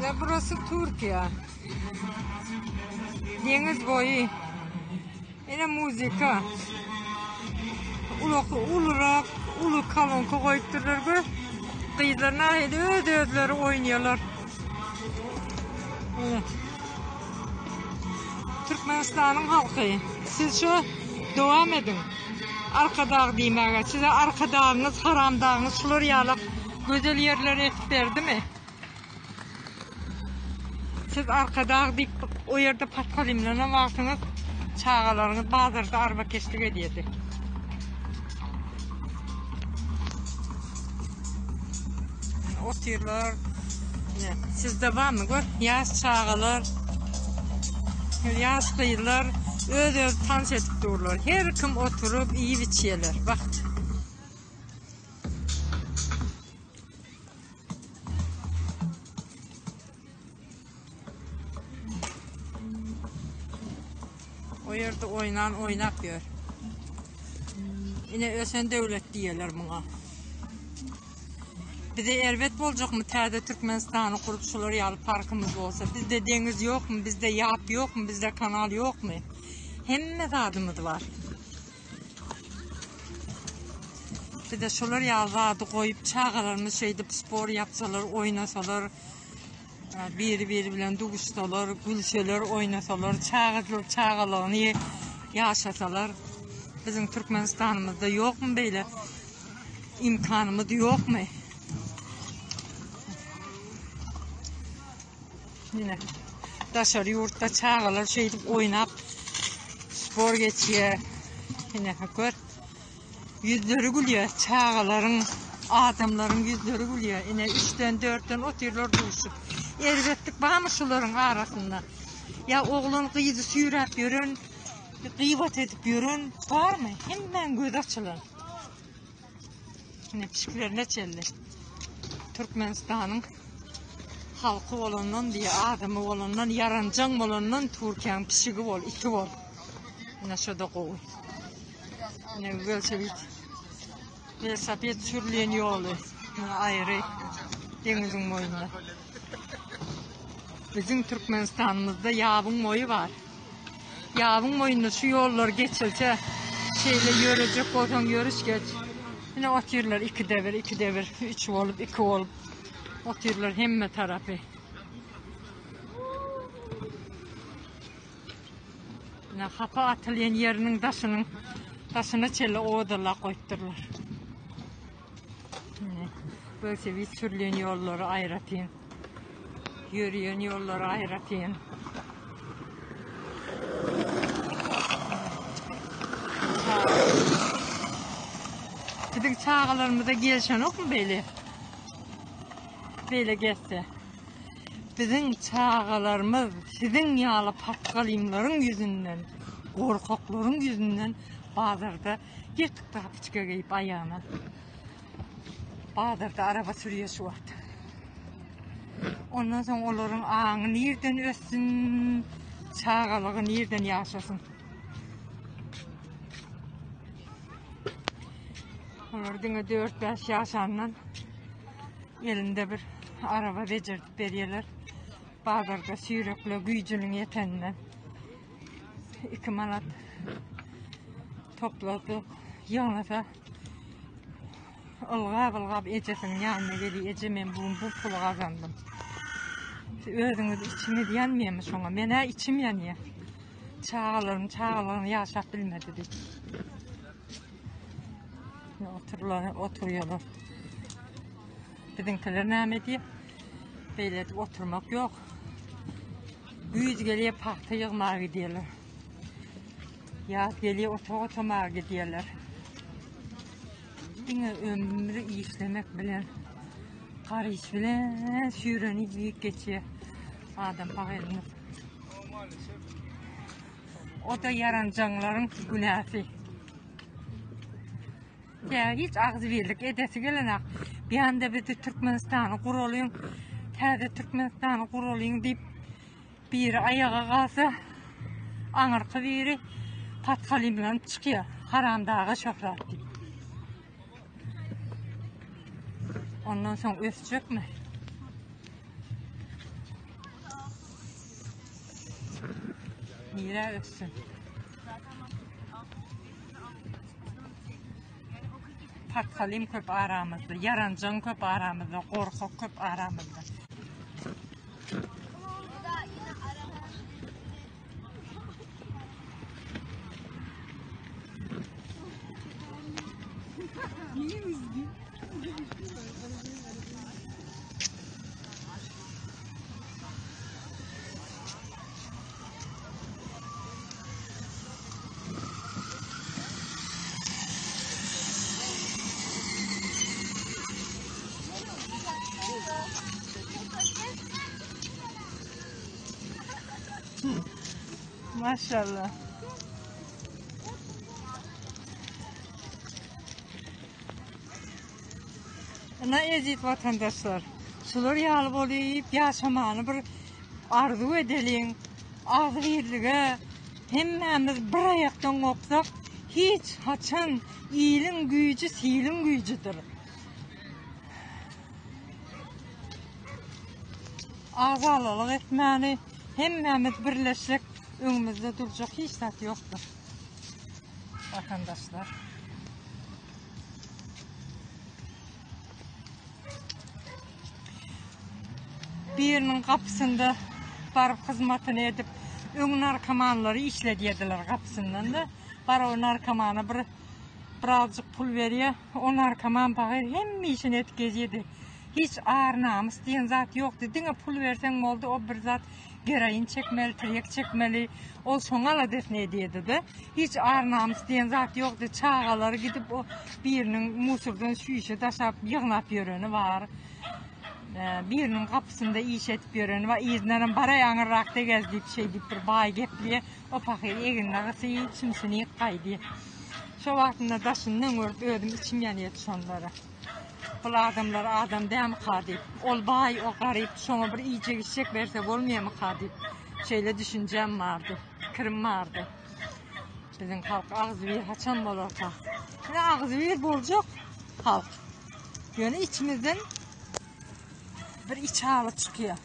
Ine burası Türkiye. Deniz boyu. Ine muzika. Ulak, ulurak, ulu kolonka goýupdyrlar gör. Gyzlar nähili öz özleri oýnaýarlar. Ine. Türkmenistanyň halky, siz şu dowam ediň. Arkadag diýmäge. Size arkadagyňyz, haramdagyňyz şular ýalak gözel ýerleri etip berdimi? Siz arkadag diýip o ýerde patgalymlanan wagtyňyz çagalaryňyz bazarda arbakeşlik edýärdi. Otyrlar. Ine, sizde barmy gör? Ýaş çagalar, ýaş gyzlar öz-öz tans edip durlar. Her kim oturyp iýip içýärler. Bak. O ýerde oýnan oýnap ýör. Ine ösen döwlet diýerler muňa. Bize erbet boljakmy täze Türkmenistany gurup şular ýaly parkymyz bolsa? Bizde deňiz ýokmy? Bizde ýap ýokmy? Bizde kanal ýokmy? Hemme zadymyz bar. Bize şolar ýaly zady goýup, çagalarymyz şeýdip spor ýapsalar, oýnasalar, biri-biri bilen duşsalar, gülseler, oýnasalar, çagalyk çagalygyny ýaşasalar, biziň Türkmenistanymyzda ýokmy beýle imkanymyz ýokmy? Ine, daşary ýurtda çagalar şeýdip oýnap spor geçýär. Ine, gör. Ýüzleri gülýär çagalaryň, adamlaryň ýüzleri gülýär. Ine, üçden, dörtden otyrlar duşup. Erbetlik barmy şularyň arasynda? Ýa oglan gyzy süýräp ýören, gybat edip ýören barmy? Hemmäň gözi açylan. Ine pişiklerine çenli. Türkmenistanyň halky bolandan diýe, adamy bolandan, ýaranjaň bolandan Türkiýäň pişigi bol, iti bol. Ine şo-da gowy. Ine welosiped. Welosiped sürülýän ýoly. Ine aýry deňiziň boýunda. Biziň Türkmenistanymyzda ýabyň boýy bar. Ýabyň boýunda şu ýollar geçilse, şeýle ýörejek bolsaň ýörüş geç. Ine otyrlar ikide bir, ikide bir, üç bolup, iki bolup otyrlar hemme tarapy. Ine hapa atylýan ýeriniň daşynyň daşyna çenli owadanlap goýupdyrlar. Ine welosiped sürülýän ýollary aýratyn. Ýörýän ýollary aýratyn. Biziň çagalarymyza gelşenokmy beýle? Beýle gezse. Biziň çagalarymyz siziň ýaly patgalymlaryň ýüzünden, gorkaklaryň ýüzünden bazarda ýyrtyk tapiçka geýip aýagyna bazarda araba sürýär şu wagt. Ondan soň olaryň aňy nirden össün, çagalygy nirden ýaşasyn? Olar diňe 4-5 ýaşandan elinde bir araba bejerdip berýärler. Bazarda süýrekle güýjüniň ýeteninden 2 manat topladyk, ýygnasa ylgap-ylgap ejesiniň ýanyna gelýär, eje men bu gün bu puly gazandym. Siz özüňiz içiňiz ýanmaýarmy şoňa? Men-ä içim ýanýar. Çagalarym çagalygyny ýaşap bilmedi diýip. Oturlar, oturýarlar. Biziňkiler näme edýär? Beýle edip oturmak ýok. Güýz gelýär, pagta ýygmaga gidýärler. Ýaz gelýär, otag otamaga gidýärler. Diňe ömri işlemek bilen, garyş bilen süýrenip büyük geçýär. Adam pahyrynyň. O da ýaranjaňlaryň günäsi. Ýa hiç agzybirlik edesi gelenak. Bir ýanda bizi Türkmenistany guralyň, täze Türkmenistany guralyň diýip biri aýaga galsa, aňyrky biri pathalymlanyp çykýar. Haramdaga şöhrat diýip. Ondan soň ösjekmi? Nirä össün? Patgalym köp aramyzda, ýaranjaň köp aramyzda, gorkak köp aramyzda. Maşallah. Ynha eziz watandaşlar, şular ýaly bolyp ýaşamany bir arzuw edeliň. Agzybirlige hemmämiz bir aýakdan gopsak, hiç haçan iliň güýji siliň güýjüdir. Agzalalyk etmäni hemmämiz birleşsek öňümizde durjak hiç zat ýokdur. Watandaşlar. Biriniň gapysynda baryp hyzmatyny edip, öň narkomanlary işledýärdiler gapysyndan-da. Bar o narkomana bir birazjyk pul berýär. O narkoman pahyr hemme işini edip gezýärdi. Hiç ar-namys diýen zat ýokdy. Diňe pul berseň boldy, o bir zat geroin çekmeli, tirýek çekmeli. Ol şoň aladasyny edýärdi-de. Hiç ar-namys diýen zat ýokdy. Çagalary gidip o biriniň musurdan şüýşe daşap ýygnap ýöreni bar. Biriniň gapysynda iş edip ýöreni bar. Yzyndanam baraý aňyrrakda gez diýip şeý diýip bir baý gepleýär. O pahyr egnine gysyp, çimşini gaýdýar. Şo wagtynda daşyndan görüp özüm içim ýanýardy şonlara. Bul adamlar adam dämika diýip. Ol baý, o garyp, şoňa bir iýjek-içjek berse bolmaýamyka diýip. Şeýle düşünjäm bardy, pikirim bardy. Biziň halk agzybir haçan bolarka? Ine agzybir boljak halk. Ýöne içimizden bir içaly çykýar.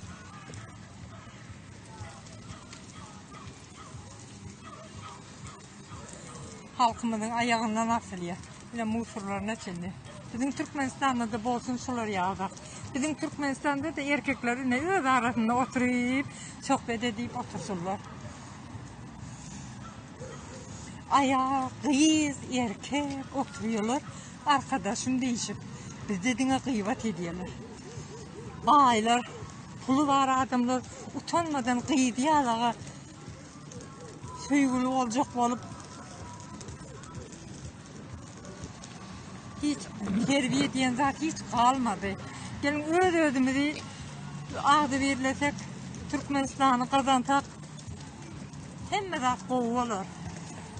Halkymyzyň aýagyndan asylýar. Ine musurlaryna çenli. Biziň Türkmenistanda-da bolsun şular ýaly. Biziň Türkmenistanda-da erkekler ine öz arasynda oturyp, söhbet edip otursynlar. Aýal, gyz, erkek oturýarlar, arkadaşym diýşip. Bizde diňe gybat edýärler. Baýlar, puly bar adamlar utanmadan gyz ýalaga söýgüli boljak bolup hiç terbiýe diýen zat hiç galmady. Geliň öz-özümizi agzybirlesek, Türkmenistany gazansak hemme zat gowy bolar.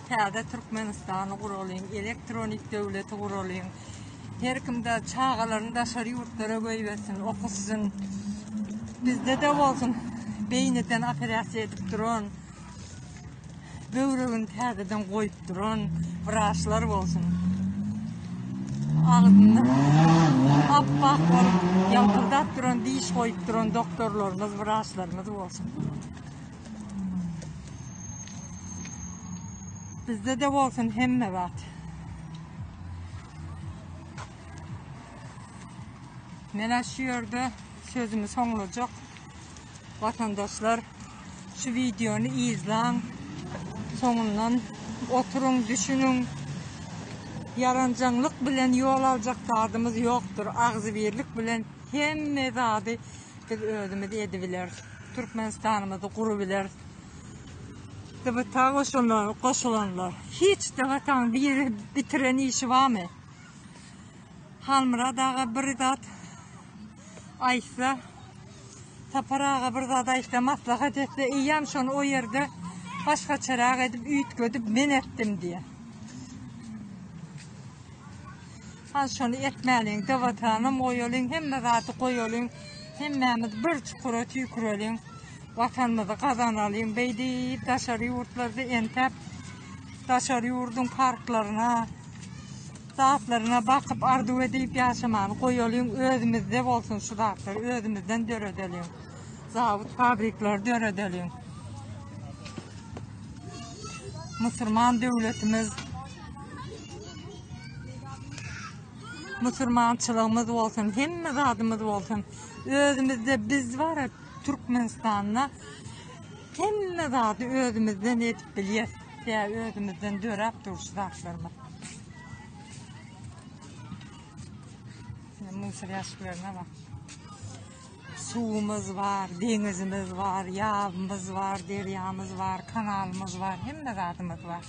Täze Türkmenistany guralyň, elektronik döwleti guralyň. Her kimde çagalaryny daşary ýurtlara goýbersin, okutsyn. Bizde-de bolsun beýniden operasiýa edip duran, böwregini täzeden goýup duran wraçlar bolsun. Agzynda appak bolup ýalpyldap duran diş goýup duran doktorlarymyz, wraçlarymyz bolsun. Bizde-de bolsun hemme zat. Menä şu ýerde sözümi soňlajak. Watandaşlar şu wideony yzlaň. Soňundan oturyň, düşüniň. Ýaranjaňlyk bilen ýol aljak zadymyz ýokdur. Agzybirlik bilen hemme zady biz özümiz edibileris. Türkmenistanymyzy gurubileris. DBT goşulanlar, goşulanlar. Hiç DBT-nyň biri bitiren işi barmy? Halmyrat aga bir zat aýtsa, Sapar aga bir zat aýtsa, maslahat etse, eýýäm şony o ýerde başgaçarak edip, üýtgedip men etdim diýýär. Hany şony etmäliň, DBT-nam goýalyň, hemme zady goýalyň, hemmämiz bir çukura tüýküreliň, Watanymyzy gazanalyň. Beýdip daşary ýurtlarda entäp daşary ýurduň parklaryna, zatlaryna bakyp arzuw edip ýaşamany goýalyň, özümizde bolsun şu zatlar, özümizden döredeliň. Zawod, fabrikleri döredeliň. Musurman döwletimiz musurmançylygymyz bolsun, hemme zadymyz bolsun. Özümizde biz bar Türkmenistanda hemme zady özümizden edip bilýäs. Ýa özümizden döräp dur şu zatlarymyz. Musur ýaşklarına bak. Suwumyz bar, deňizimiz bar, ýabymyz bar, derýamyz bar, kanalymyz bar, hemme zadymyz bar.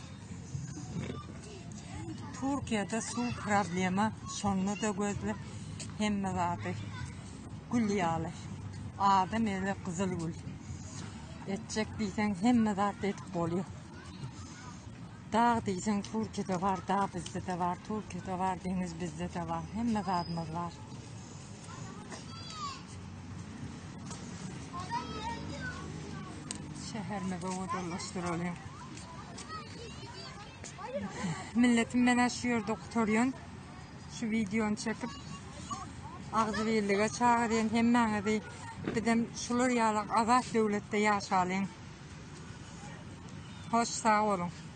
Türkiýede suw problema, şonda-da gözle hemme zady gül ýaly. Adam eli gyzyl gül. Etjek diýseň hemme zat edip bolýar. Dag diýseň Türkiýede bar, dag bizde-de bar, Türkiýede bar, deňiz bizde-de bar. Hemme zadymyz bar. Şäherimizi owadanlaşdyralyň. Milletim men şu ýerde gutarýan. Şu wideony çekip agzybirlige çagyrýan hemmäňizi. Bizem şular ýaly azat döwletde ýaşalyň. Hoş sag boluň.